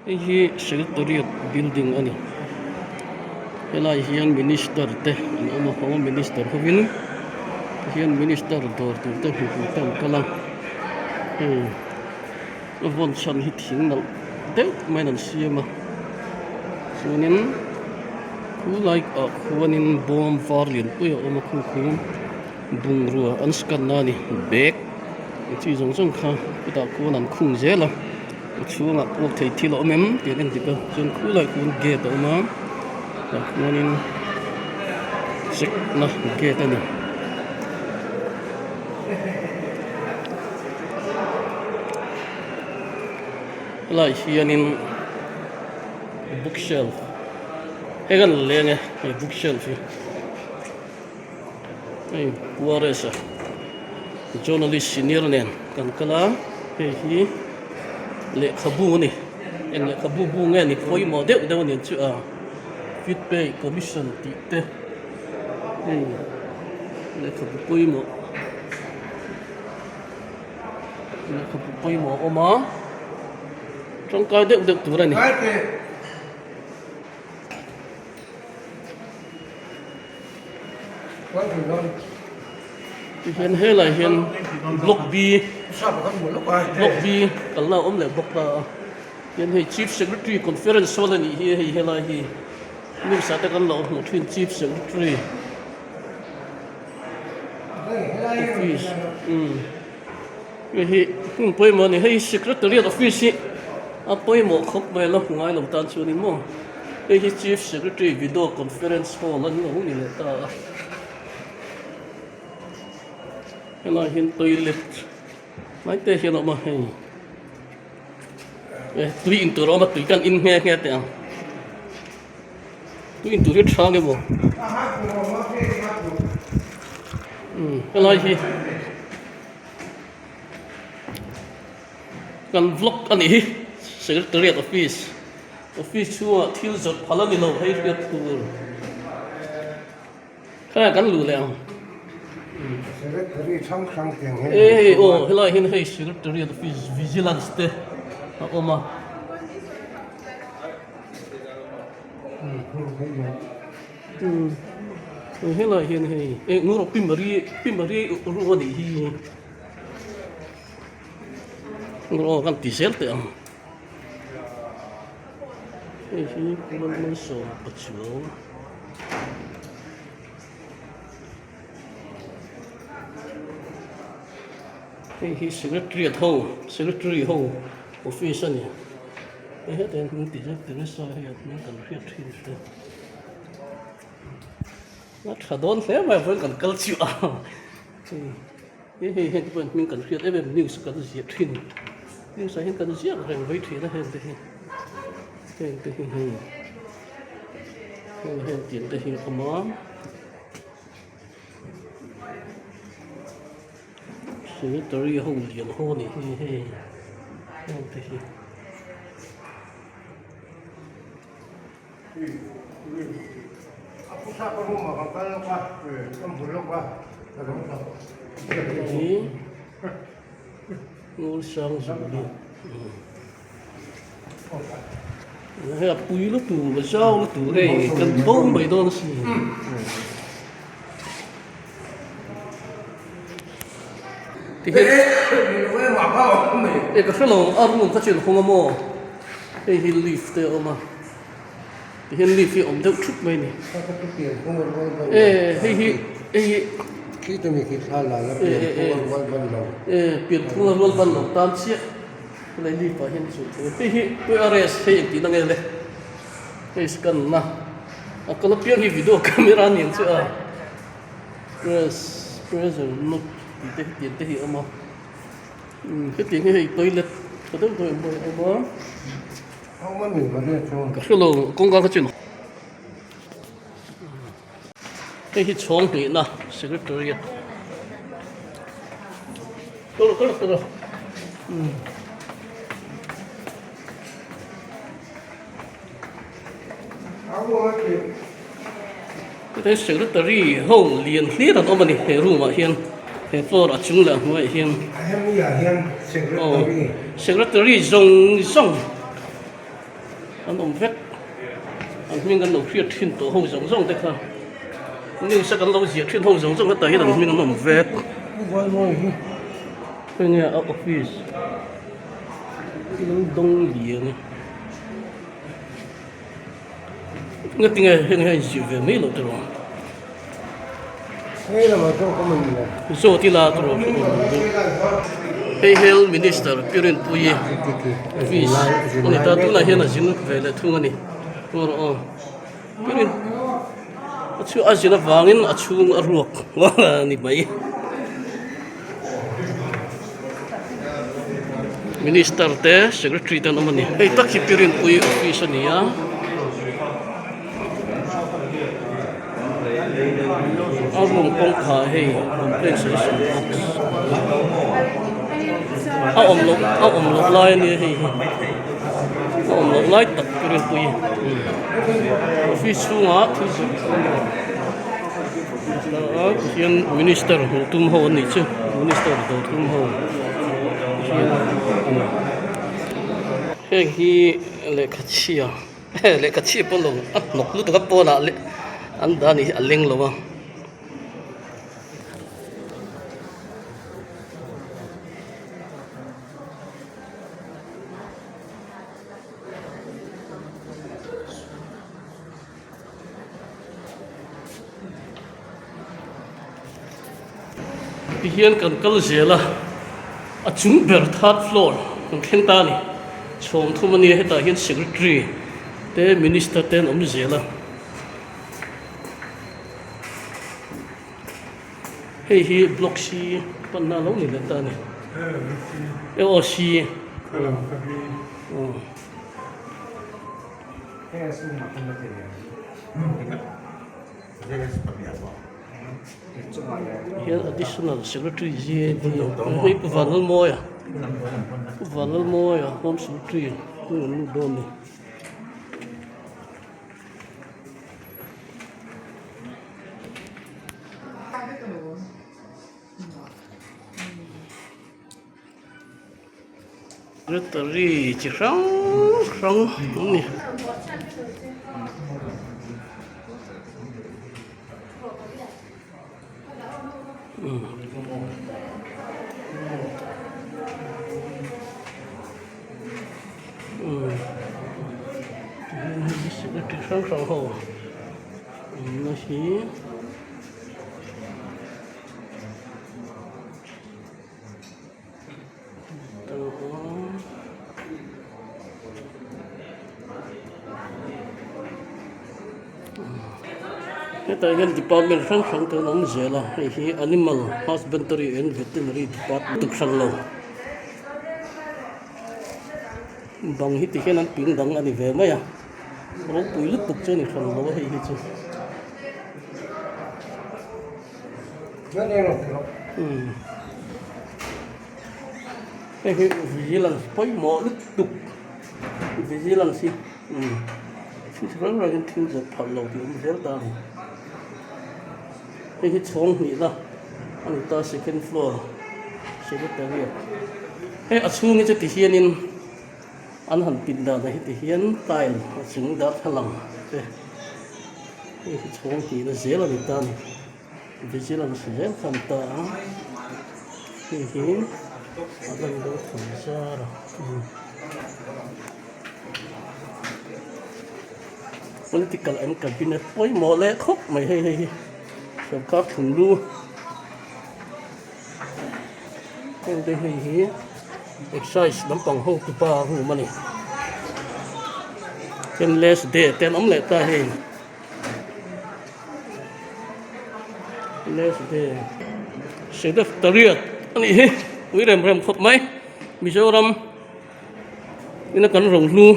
Hei hi secretariat building a ni helai hian minister te an awm a home minister hovin tihian minister dawr tur te hmu tur te an kal a hei a vawn chhan hi thing nalh deuh maiin an siam a chuanin khulai ah khuanin bawm var lianpui a awm a khu khu bungrua an scan na a ni bag ang chi zawng zawng kha chutah khuan an khung zel a. A chhungah puak thei thil a awm em tih an en dik a chuan khulaiah khuan gate a awm a tah khuanin check na gate a ni. Helaiah hianin bookshelf hei kan leng e hei bookshelf hi hei Juarez a journalist senior nen kan kal a hei hi lehkhabu a ni eng lehkhabu bu nge ni pawimawh deuh deuh a ni chu a fit pay commission tih te hei lehkhabu pawimawh lehkhabu pawimawh a awm a tangkai deuh deuh tur a ni. Tihian helaiah hian block B block B kalna a awm leh bawk ta a tihian hei chief secretary conference hall a nih hi hei helai hi news ah te kan lo hmuh thin chief secretary office umm hei hi hmun pawimawh a ni hei secretariat office hi a pawimawh khawp mai a la hmu ngai lo tan chuan in maw. Hei hi Chief Secretary Video Conference Hall a lo ni leh ta a, helaiah hian toilet hnai te hian a awm a hei eh tui in tur a awm a tui kan in nghe nghe teh ang tui in tur hi tha nge maw umm helai hi kan vlog a nih hi Secretariat Office. Office chhungah thil zawrh phal a ni lo hei hriat tur khaia kan luh leh ang. Secretary hrang hrang te ang hian E hei aw helai hian hei secretariat office vigilance te a awm a. Helai hian hei e ngur pi Marie pi Marie ru a nih hi ngur aw kan ti zel teh ang. Hei hi Malsawm Pachuau hei hi secretariat ho secretary ho office a ni hei hetah hian hming ti zet Teresa hei a hming kan hriat thin te a tha dawn hle mai vawiin kan kal chiah a hei hei heng te pawh hming kan hriat em em news kan ziah thin news ah hian kan ziak reng mai thin a heng te hi heng te hi hei heng heng tiang te hi a awm a sanitary ho lian ho a nih hi hei heng te hi. Hei a pui lutuk a zau lutuk hei kan bo mai dawn a sin e ka hrelo a room kha chu an hawng a maw hei hi lift te a awm a. Tihian leaf hi a awm deuh thup mai a ni. E hei hi hei hi e pianphung a rual ban lo tan chiah helai leaf ah hian chu hei hi qrs hei engtih na nge le hei scan na a kal apiang hi video camera a ni ang chu a press pressure not tih te hetiang te hi a awm a hetiang hi hei toilet tha deuh deuh a awm a. Ka hre lo kawngka kha chin hei hi chhawng hnihna secretariat hei secretary ho lian hlir an awm a ni he room ah hian he floor a chung leh a hnuaiah hian secretary zawng zawng. An awm vek. An hming kan lo hriat thin tawh ho zawng zawng te kha. News a kan lo ziah thin ho zawng zawng hetah hian an hming an awm vek. Hei nge a office thil dawng lian a. Ngatinge heng hian inziah ve mai loh tiraw? Zawt ila tiraw hei health minister Pi Rinpuii office a ni ta tunah hian a zin ve leh thung a ni tawh rawh aw Pi Rin a chhu a zin avangin a chhung a ruak a ni mai. Minister te secretary te an awm a ni hei tak hi Pi Rinpuii office a ni a. A room kawngkhar hei complaint solution box a awm loh a awm loh lai a nia hei hi a awm loh lai tak Pi Rinpuii office chhungah thil zawrh Tihian minister hmuh tum ho an nih chu minister dawr tum ho tihian a ni heng hi lehkha chhia lehkha chhia pawh lo a hnawk lutuk a pawnah an dah a nih hi a leng lo a. Tihian kan kal zel a, a chung ber third floor kan thleng ta a ni. Chhawm thum a nia hetah hian secretary te minister te an awm zel a. Hei hi block C panna a lo ni leh ta a ni. E aw C. Hian additional secretary GAD hei Pu Vanlalmawia Pu Vanlalmawia home secretary hnung an lut dawn a ni. Secretary chi hrang hrang an ni. Secretary hrang hrang ho awmna hi. Hetah hian department hrang hrang te an awm zel a hei hi animal husbandry and veterinary department tuk hran lo bang hi ti hian an ping dang a ni ve mai a ropui lutuk chu a ni hran lo a hei hi chu. Hei hi vigilance pawimawh lutuk vigilance hi thil chi hrang hrangin thil zawrh phal lo tih a awm zel ta a ni hei hi chhawng hnihna a ni ta second floor secretariat hei a chhung hi chu ti hianin an han pin dan ah hi ti hian tile a chung darthlalang te hei hi chhawng hnihna zel a ni ta a ni. Vigilance zel kha an ta a hei hi a lan deuh tham zar a political and cabinet pawimawh leh khawp mai hei hei hi sorkar thunlu heng te hei hi excise lampang hotupa room a ni chuan last day te an awm leh ta hei. Secretariat a nih hi ui rem rem khawp mai Mizoram ina kan rohlu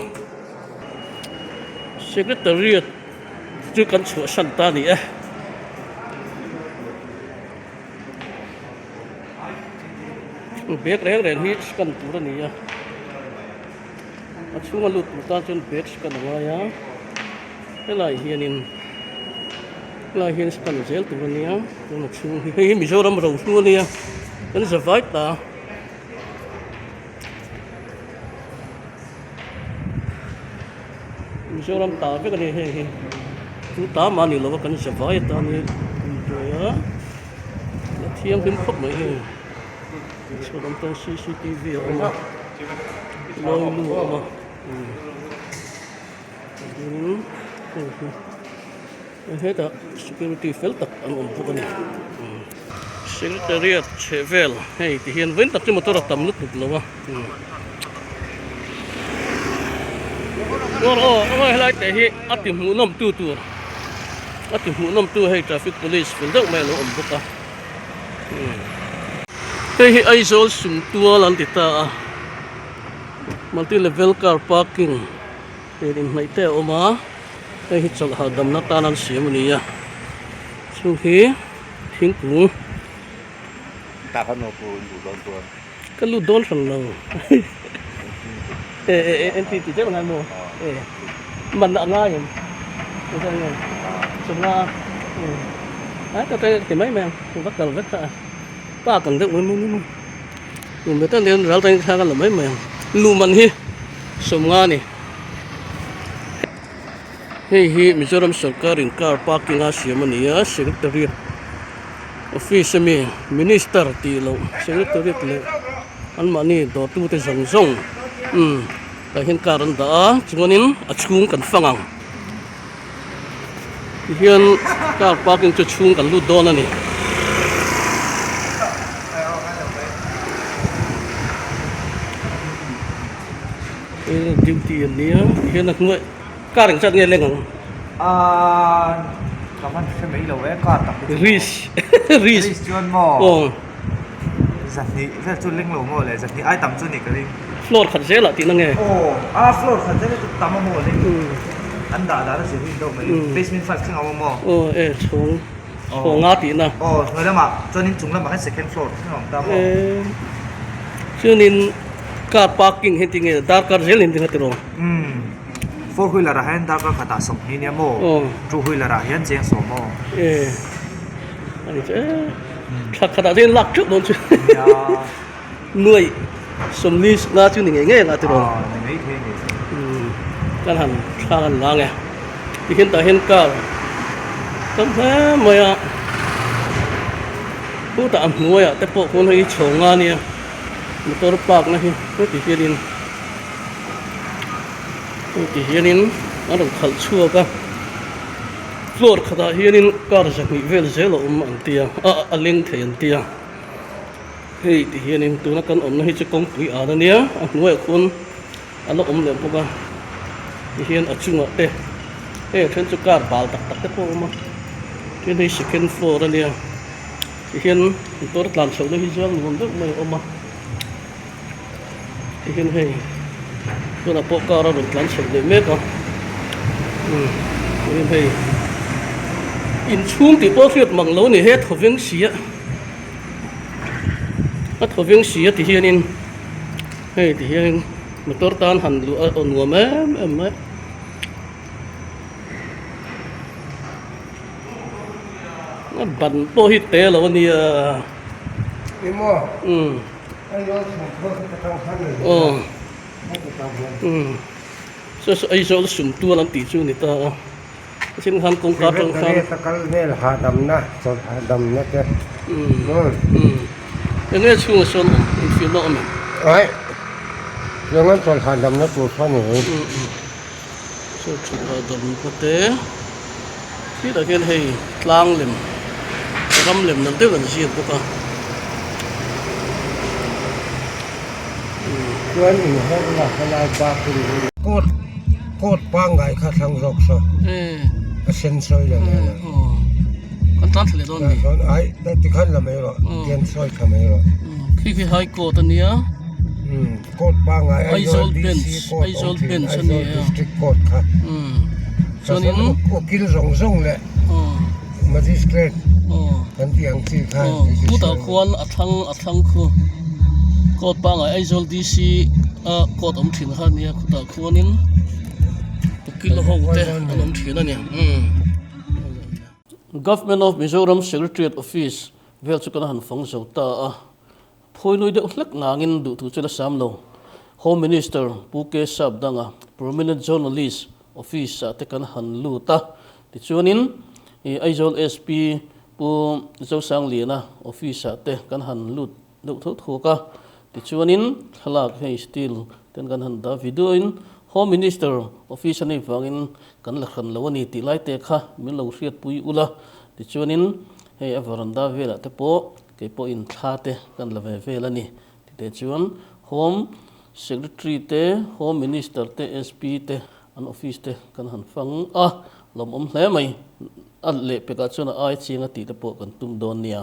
Secretariat chu kan chhuahsan ta a ni e. Bag reng reng hi scan tur a ni a. A chhunga lut tur tan chuan bag scan a ngai a helai hianin helai hian scan zel tur a nia chuan a chhung hi hei hi Mizoram rohlu a nia kan za vai ta. Mizoram ta vek a ni hei hi chu ta mah ni lova kan zavai atan hi intuai a a thianghlim khawp mai hei chhuat awm tan cctv a awm a lawi lu a awm a tin hei hi hetah security fel tak an awm bawk a ni secretariat chheh vel hei ti hian vawiin tak chu motor a tam lutuk lo a. Aw aw aw helai te hi a ti hmuhnawm tu tur a ti hmuhnawm tu hei traffic police fel deuh mai a lo awm bawk a hei hi Aizawl Sumtual an ti ta a multi level car parking hei inhnaih te a awm a hei hi chawlh hahdamna tan an siam a ni a chung hi thingkung. Ka lut dawn hran lo. E e e entry ti deuh ngai maw? E man a ngai em? Engzah nge? Chawlhna a e a ka ti mai mai ang va kal vek kha a pa kang deuh mai mai mai tum ve tak nen ral tangin thla ka la mai mai ang lu man hi sawmnga a ni. Hei hi Mizoram sawrkarin car parking a siam a ni a secretariat office ami minister tih loh secretariat leh anmahni dawrtute zawng zawng umm tah hian car an dah a chuanin a chhung kan fang ang tihian car parking chu chhung kan lut dawn a ni. Duty an nia tihian a hnuai car eng chat nge leng ang. Aaa ka van hre mai lo e car tak hi chu. Risk risk Risk chuan maw aw zahnih vel chu leng lo maw le zahnih ai tam chu ni ka ring. Floor khat zel ah tihna nge. Aw a floor khat zel hi chu tam a maw leng an dah dan a zir rin deuh mai basement five thleng a awm a maw. Aw e chhawng chhawng a tihna. Aw hnuai lamah chuan in chung lamah khan second floor thleng a awm ta maw. E chuanin car parking hi tinge darkar zel in tinga tiraw. Umm four wheeler ah hian darkar khatah sawmhnih nia maw two wheeler ah hian cheng sawm maw. E ani chu e thla khatah chuan lak teuh dawn chu nuaih sawmli nga chu ni ngei ngei ang a tiraw. Aw ni mai thei ni. Umm kan han thla kan la ang e tikhian tah hian car tam hle mai a khutah a hnuaiah te pawh khawn hei chho nga nia. Motor park na hi heti hianin heti hianin an rawn khalh chhuak a floor khatah hianin car zahnih vel zel a awm an tia a a leng thei an tia hei ti hianin tuna kan awmna hi chu kawngpui an a nia a hnuaiah khuan a la awm leh bawk a tihian a chungah te hei a then chu car bal tak tak te pawh a awm a tin hei second floor a nia. Tihian motor tlan chhoh na hi chuan nuam deuh mai a awm a tihian hei tunah pawh car a rawn tlan chhoh leh mek a umm tihian hei inchhung tih pawh a hriat mang lo a ni he thawveng si a a thawveng si a tihianin hei tihianin motor tan han luh a nuam em em mai. A ban pawh hi te lo a nia. Emaw. Umm. Aizawl sumtual kha ka tang khan a ni a. Aw. Heti tang hian. Umm. Saw saw Aizawl sumtual an tih chu a ni ta a. A then khan kawngka atang khan. Secretariat a kal vel hahdamna, chawlh hahdamna te. Umm. Umm. Eng nge chhungah sawn awm infiamna awm em? Aih. Chuan chawlh hahdamna tur kha a ni. Umm umm. Chaw chhuk hahdamna te. Khitah khian hei tlang lem ram lem dang deuh an ziak bawk a. Chuan inher la helai parking hi. Court court pangngai kha thlang zawk saw a sen sawi lo nen a. Kan tlan thla leh dawn mi. Ai tikhan la mai rawh tian sawi thla mai rawh. Khi khi high court a nia. Court pangngai Aizawl Aizawl DC bench court awm Aizawl thin bench a ni Aizawl a. District Court kha. Chuanin Ukil zawng zawng leh Magistrate kan tih ang chi kha Khutah khuan a thlang a thlang khu court pangngai Aizawl DC a court awm thin kha a nia khutah khuanin ukil ho te an awm thin a ni. Government of Mizoram Secretariat Office vel chu kan han fang zo ta a. Phawi lui deuh hlek nangin duh thu chu la sam lo. Home Minister Pu K Sapdanga, prominent journalist. Office ah te kan han lut a, tichuanin ih Aizawl SP Pu Zosangliana office ah te kan han lut deuh tho thuak a, tichuanin thlalak hei still ten kan han dah video in Home Minister office a nih vangin kan la hran lo a ni tih lai te kha min lo hriatpui ula, tichuanin hei a veranda velah te pawh kei pawhin thla te kan la ve vel a ni tite chuan Home Secretary te, Home Minister te, SP te an office te kan han fang a, lawmawm hle mai. A lehpekah chuan a ai chiang a tih te pawh kan tum dawn nia.